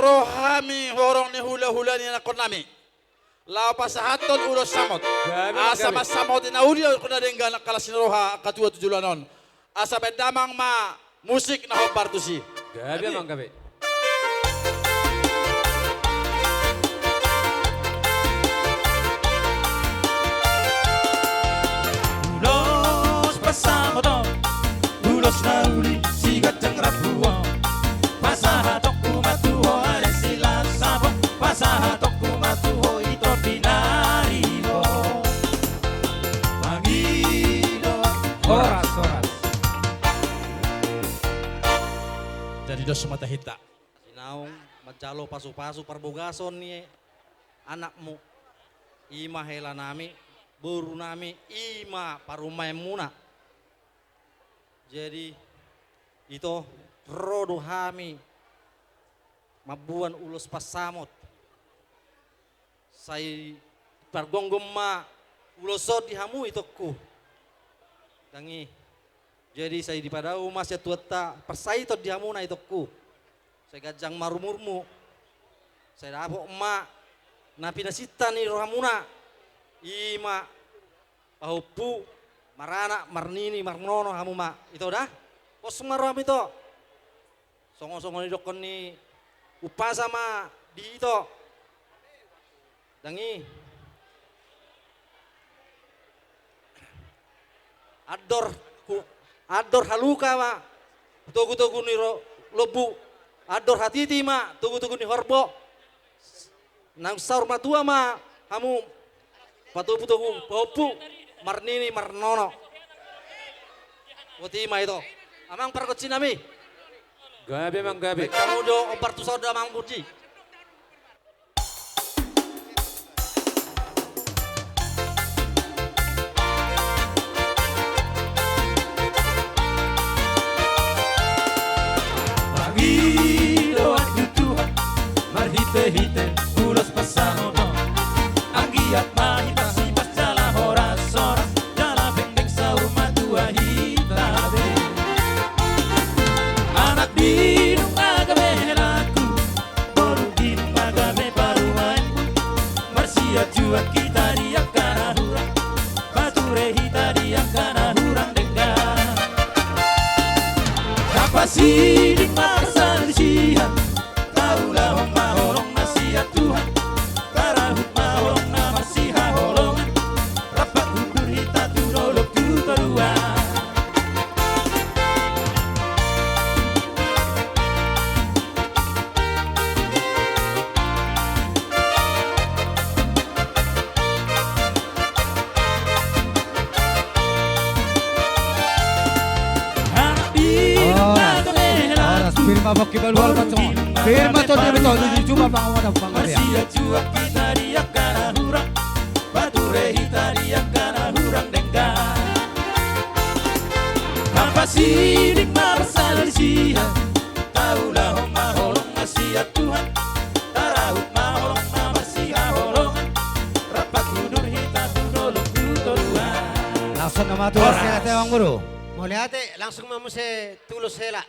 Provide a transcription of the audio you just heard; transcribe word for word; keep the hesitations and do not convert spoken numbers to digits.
Ro hami horong ni hulahula ni anakkonnami laho pasahathon ulos samot. Gabe, asa gabe. Mansamoti na uli angka na denggan angka las ni roha angka tua tu joloan on. Asa baen damang ma musik na hombar tusi. Gabe, gabe. Amang, gabe. Ulos pansamoton, ulos na uli, siganjang rambu on. Pasahatonku ma tu ho, ale silas sapot. Pasahatonku ma tu ho, ito pinaribot. Mangido. Horas, horas. Jadi dos ma tahinta. Sinaung manjalo pasupasu parbogason ni anakmu. I ma helanami, borunami, i ma parumaenmuna. Jadi, ito, ro do hami mamboan ulos pansamot. Sai pargomgom ma ulos on di hamu, itongku. Dang i. Jadi, sai dipadao ma sian Tuhanta parsaiton di hamuna, itongku. Sai ganjang ma umurmu. Sai dapot ma na pinasinta ni rohamuna. I ma pahompu, maranak, marnini, marnono hamu ma, ito da. Pos ma roham, ito. Songon-songon didokkon ni umpasa ma di ito. Dang i. Andor hu-, andor haluka ma togu-togu ni ro-, lombu. Andor hatiti ma togu-togu ni horbo. Naung saur matua ma hamu, patogu-togu pahompu, marnini, marnono. Boti ma ito. Amang pargonsinami. Gabe, amang, gabe. Baen hamu do hombar tusi on, amang Puji. Pangidoan tu Tuhan, marhite-hite ulos pansamot on. Anggiat ma hita sipas jala horas-horas, jala penggeng saur matua hita be. Anak di nunga gabe helaku, boru di nunga gabe parumaenku. Marsianjuan hita di angka na hurang, pature hita di angka na hurang denggan. Hapasiding ma parsalisian, taulahon ma holong na sian Tuhan, tarahut ma holong na marsihaholongan, rap paundur hita tu dolok tu toruan. Horas, horas. Pir ma pongki balu, horas, pir ma. Pir ma, tondi ma, tondi, jujur ma, pangomo, pangomo, ya. Marsianjuan hita di angka na hurang, pature hita di angka na hurang denggan. Hapasiding ma parsalisian, taulahon ma holong na sian Tuhan, tarahut ma holong na marsihaholongan, rap paundur hita tu dolok tu toruan. Langsung nama tu. Horas. Mauliate, Amang Boru. Mauliate, langsung ma muse tu ulos hela.